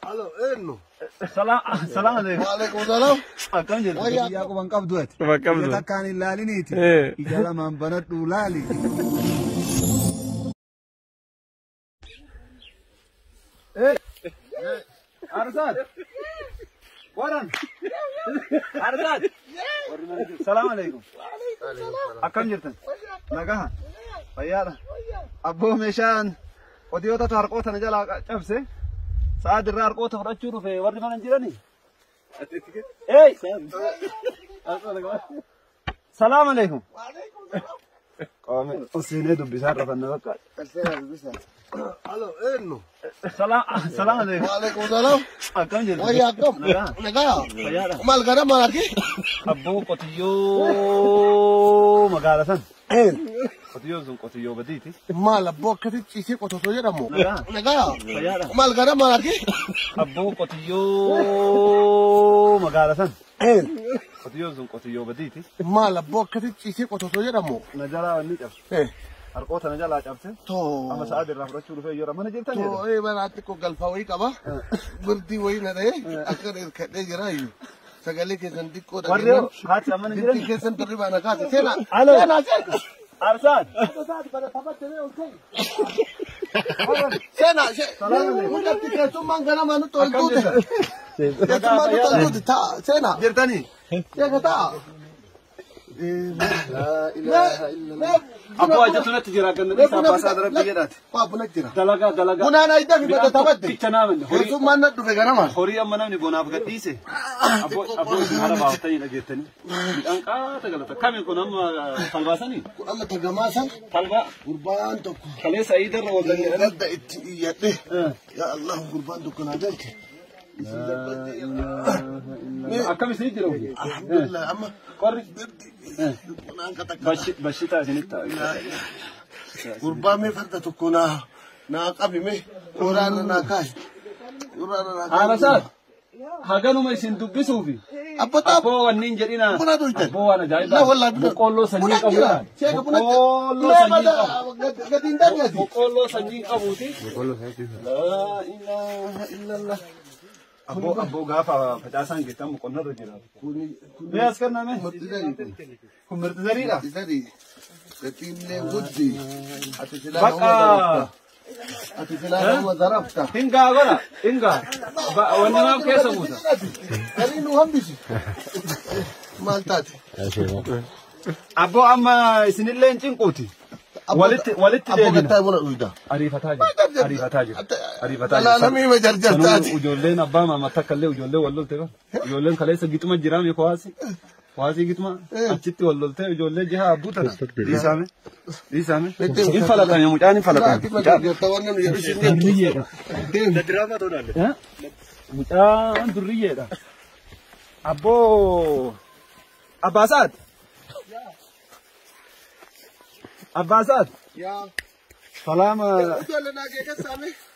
Alo, eenyu? Salaam alaikum. Waalaikum salaam. Akkam jirtu? Wayyaa. Biyyaa quban qabdu ati. Quban qabdu. Ija takkaan hin laaliniiti. Ija lamaan banadhu laali. Arsaad. Waran. Arsaad. Warri mana jiru. Salaam alaikum. Akkam jirtan? Nagaha. Fayyaadha. Abboo meeshaan qotiyootatu harqoota na jalaa cabse. Sa'a dirraa harqoota fudhachuu dhufe warri mana hin jiranii? Hey! Salaam alaikum. Qaame seenee dubbisaa rafanna bakka. Alo, eenyu? Salaam alaikum. Waalaikum salaam. Akkam jirtu? Wayyaa akkam? Nagaa. Nagaa. Fayyaadha. Maal gara maalati? Abboo qotiyyoo magaala san. Qotiyyoon sun qotiyyoo badiiti. Maal abboo akkasitti ciisee qototoo jedhamu? Nagaa. Nagaa. Fayyaadha. Maal gara maalati? Abboo qotiyyoo magaala san. Qotiyyoon sun qotiyyoo badiiti. Maal abboo akkasitti ciisee qototoo jedhamu? Na jalaa wanni cabse. Harqoota na jalaa cabse. Too. Amma sa'a dirraa fudhachuu dhufee yeroo mana jirtan jedhe. Too, manaatti koo galfa wayii qaba. Birdii wayii na dha'ee akka hirkadhee jira iyyuu. Sagalee keessan xiqqoo Warri hoo haati amma na Birdii jirani. keessan dirribaa na kaase. Seenaa. Alo. Seenaa seenaa. Arsaad. Seenaa seenaa. Hundatti keessummaan ganama nutti ol tuute. Keessummaan nutti ol tuute. Ta'a seenaa. Jirtanii. Seeka ta'a. Abboo ajjatu natti jira ganna dhiisaa abbaa isaa darabbii jedhaati. Waa buna jira. Dalagaa dalagaa. Bunaan ayidaa fi Midhaan badda taphatte. tokkicha naamanne horii Keessummaan na dhufe ganama. horii amma namni bonaaf gadhiise. Abboo abboo isin hara baaftanii dhageettanii. Midhaan qaata galata. Kami kun amma talbaasanii? Amma tagamaa san Talbaa gurbaan tokko. kaleessa iidarra waggan jedhan. Gadda itti iyyadhe. Yaa Allah gurbaan tokko naa galche. Akkam isin jira hojii? Alhamdulillah amma Qorri bunaan katakka. bashitaa isinitti ta'a. Gurbaa mee farda tokko naa naa qabi mee qoraarra naa kaasi. Qoraarra naa kaasi. Haarasaat haganuma isin dubbisuufi. Abboota Abboo wanni hin jedhina. Buna dhuytan. Abboo waan La ajaa'ibaa. wallahi buna. Boqqoolloo sanyii Buna qabu. jira. Sheeka buna jira. Boqqoolloo sanyii qabu. Gadi hin dargati. Boqqoolloo sanyii qabuuti. Laa ilaaha illallah. Abboo abboo gaafa facaasaan geettan boqonnarra jira. Kuni Mee as kenname? Murti zarii kun. Kun mirti zariidha. Murti zarii. Gatiin guddi. Ati silaa Bakka nama zarafta. Ati silaa nama zarafta. hingaa godha hingaa. Wanni maaf keessa buusa. Zarii nu hambisi. Maal taate? Abboo amma isinillee hin cinquuti. Walitti walitti Abboo deebina. gattaa buna dhuyda. Ariifataa jira. Ariifataa jira. Ariifataa jira. Alaalamii ma jarjartaati. Sanuu ijoolleen abbaa maamata akka illee ijoolleen wal lolte bara. Ijoolleen kaleessa gixuma jiraame kowaasi. Kowaasii gixuma achitti wal loltee ijoollee jiha abbuu tana. Dhiisaame. Dhiisaame. Hin falatame mucaan hin falatame. Mucaan durriyyeedha. Mucaan durriyyeedha. Abboo Abbaasaat. Abbaasaat. Salaama.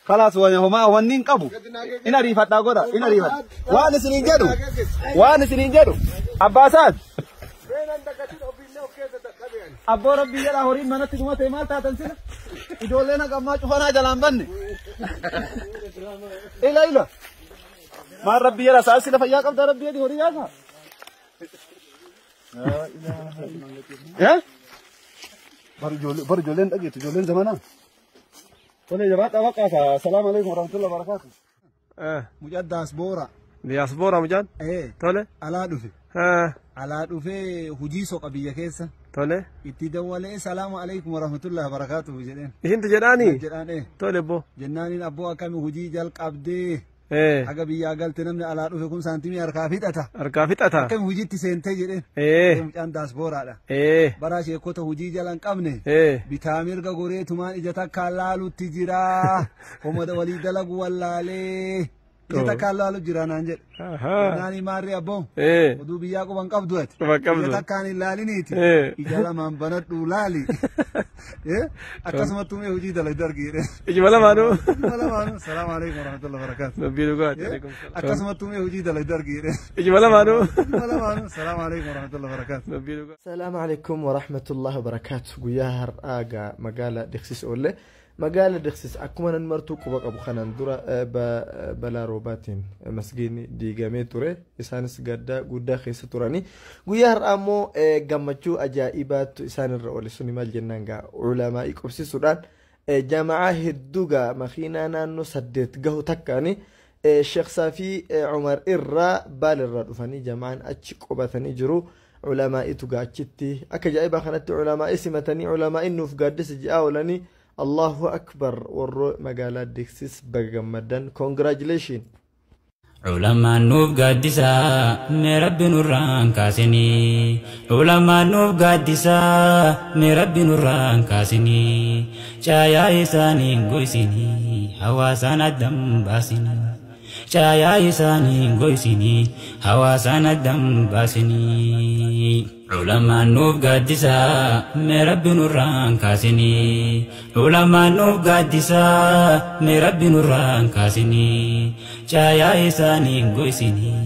Kalaas wani homaa wanni hin qabu. In ariifadhaa godha. In ariifadha. Waan isiniin jedhu. Waan isiniin jedhu. Abbaasaat. Abboo rabbii jedhaa horiin manatti dhumate maal taatan sila? Ijoolleen haqammaa cufanaa jalaan banne. Ila ila. Maal rabbii jedhaa sa'a sila fayyaa qabdaa rabbii jedhi horii yaasaa. Eh? Bar ijoolleen dhageettu ijoolleen zamanaa. Tole jabaadhaa baqqaata. Salaamu alaikum warahmatullahi wabarakatuh. Mucaa daasboora. Diyaasboora mucaan? Tole. Alaa dhufe. Alaa dhufee hojii soqa biyya keessa. Tole. Itti dawwalee salaamu alaikum warahmatullahi wabarakatuh jedheen. Isintu jedhaanii? Jedhaan. Tole boo. Jennaaniin abboo akkami hojii jalqabdee haga biyyaa galte namni alaa dhufe kun saantimii harkaa fixata. Harkaa fixata. Akkami hojiitti seentee jedheen. Mucaan daasbooraadha. Baraa sheekota hojii jala hin qabne. Bitaa mirga goreetumaan ija takkaan laalutti jira. Homoda walii dalagu wallaalee. Ija takkaan laalu jira naan jedhe. Jennaanii maarree abboo. Oduu biyyaa quban qabdu ati. Quban qabdu. Ija takkaan hin laaliniiti. Ija lamaan banadhu laali. Akkasumattuu mee hojii dalagdu argi jedhe. Ijuma lamaanuu. Ijuma lamaanuu. Salaamu alaikum warahmatullahi wabarakatuh. Dubbii dhugaati. Akkasumattuu mee hojii dalagdu argi jedhe. Ijuma lamaanuu. Ijuma lamaanuu. Salaamu alaikum warahmatullahi wabarakatuh. Dubbii dhugaati. Salaamu alaikum warahmatullahi wabarakatuh. Guyyaa har'aa gaa magaala Diqsis oolle. Magaala Diqsis akkuma nan martuu quba qabu kanaan dura balaa roobaatiin masgiidni diigamee ture. Isaanis gaddaa guddaa keessa turani. Guyyaa har'aa immoo gammachuu ajaa'ibaatu isaanirra oole. Suni maal jennaan gaa, ulamaa'ii qubsisuudhaan jama'aa hedduu gaa makiinaa naannoo 8 gahu takkaani Sheekh Saafii Umar irraa Baalirraa dhufanii jama'aan achi qubatanii jiru. Ulamaa'itu gaa achitti akka ajaa'ibaa kanatti ulamaa'ii simatanii, ulamaa'iin nuuf gaaddisa ji'aa oolanii. Allahu akbar, warroo magaalaa Diksis baga gammaddan, congratulation. Ulamaan nuuf gaaddisaa, mee rabbi nurraan kaasinii. Ulamaan nuuf gaaddisaa, mee rabbi nurraan kaasinii. Caayaa isaanii goysinii, hawaasaan addan baasinii. Caayaa isaanii goysinii, hawaasaan addan baasinii. Ulamaan nuuf gaaddisaa, mee rabbi nurraan kaasinii. Ulamaan nuuf gaaddisaa, mee rabbi nurraan kaasinii. Caayaa isaanii goysinii.